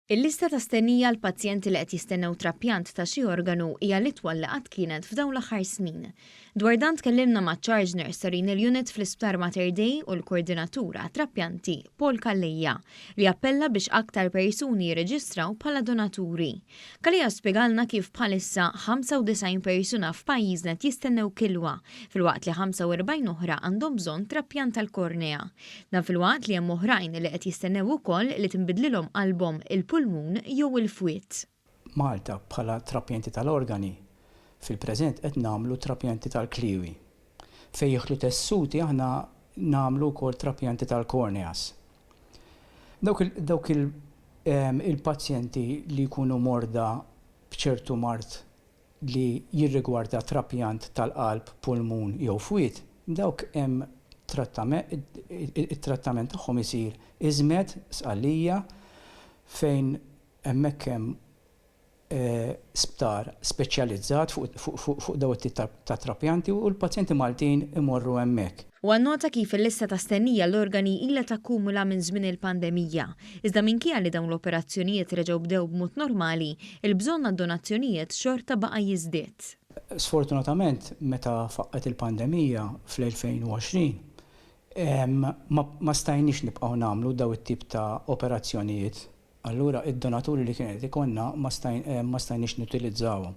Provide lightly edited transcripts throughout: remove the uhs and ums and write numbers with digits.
Il-lista ta' stennija għal pazjenti li qed jistennew trapjant ta' xi organu hija l-itwal li qatt kienet f'dawn l-aħħar snin. Dwar dan tkellimna maċ-Charge Nurse ta' Renal Unit fl-Isptar Mater Dei u l-Koordinatur għat-Trapjanti, Paul Calleja, li appella biex aktar persuni jirreġistraw bħala donaturi. Calleja spjegalna kif bħalissa 95 persuna f'pajjiżna qed jistennew kilwa, filwaqt li 45 oħra għandhom bżonn trapjant tal-kornea. Dan filwaqt li hemm oħrajn li qed jistennew ukoll li tinbidlilhom qalbhom, il-pulmun jew il-fwied. Malta bħala trapjanti tal-organi fil-preżent qed nagħmlu trapjanti tal-kliewi. Fejn jidħlu tessuti aħna nagħmlu wkoll trapjanti tal-corneas. Dawk dawk il-pazjenti li jkunu morda b'ċertu mard li jirrigwarda trapjant tal-qalb, pulmun jew fwied, dawk hemm trattament, it-trattament tagħhom isir iżmed, Sqallija, fejn hemmhekk hemm sptar speċjalizzat fuq dawn it-tip ta' trapjanti u l-pazjenti Maltin imorru hemmhekk. Huwa nnota kif il-lista ta' stennija għall-organi ilha takkumula minn żmien il-pandemija, iżda minkejja li dawn l-operazzjonijiet reġgħu bdew b'mod normali, il-bżonn għad-donazzjonijiet xorta baqa' jiżdied. Sfortunatament meta faqqgħet il-pandemija fl-2020, ma stajniex nibqgħu nagħmlu dawn it-tip ta' operazzjonijiet. Allura id-donaturi li kien qed ikollna ma stajniex nutilizzawhom.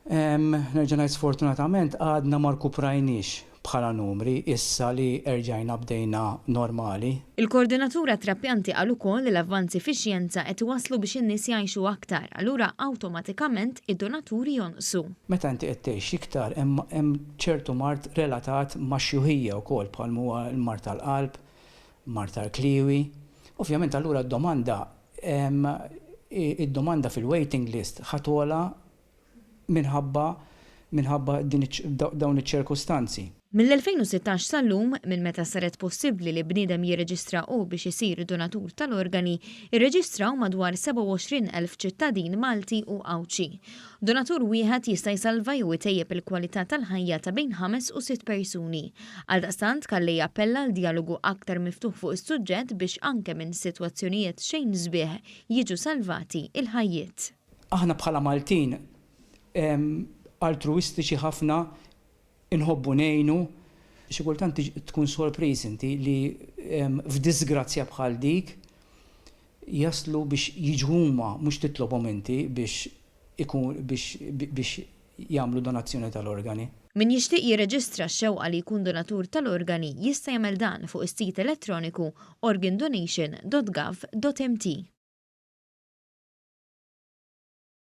Nerġa' ngħid sfortunatament għadna ma rkuprajniex bħala numri issa li erġajna bdejna normali. Il-Koordinatur għat-Trapjanti qal ukoll li l-avvanzi fix-xjenza qed iwasslu biex in-nies jgħixu aktar, allura awtomatikament id-donaturi jonqsu. Meta inti qed tgħix iktar hemm ċertu mard relatat max-xjuħija wkoll bħal m'huwa l-mard tal-qalb, mard tal-kliewi. Ovvjament allura d-domanda id-domanda fil-waiting list ħa togħla minħabba minħabba din dawn iċ-ċirkustanzi. Mill-2016 sal-lum, minn meta saret possibbli li bniedem jirreġistra hu biex isir donatur tal-organi, irreġistraw madwar 27,000 ċittadin Malti u Għawdxi. Donatur wieħed jista' jsalva jew itejjeb il-kwalità tal-ħajja ta' bejn ħames u sitt persuni. Għaldaqstant, Calleja jappella għal djalogu aktar miftuħ fuq is-suġġett biex anke minn sitwazzjonijiet xejn sbieħ jiġu salvati l-ħajjiet. Aħna bħala Maltin altruwistiċi ħafna, inħobbu ngħinu. Xi kultant tkun sorpriż inti li f'disgrazzja bħal dik jaslu biex jiġu huma, mhux titlobhom inti biex ikun biex biex jagħmlu donazzjoni tal-organi. Min jixtieq jirreġistra x-xewqa li jkun donatur tal-organi jista' jagħmel dan fuq is-sit elettroniku organdonation.gov.mt.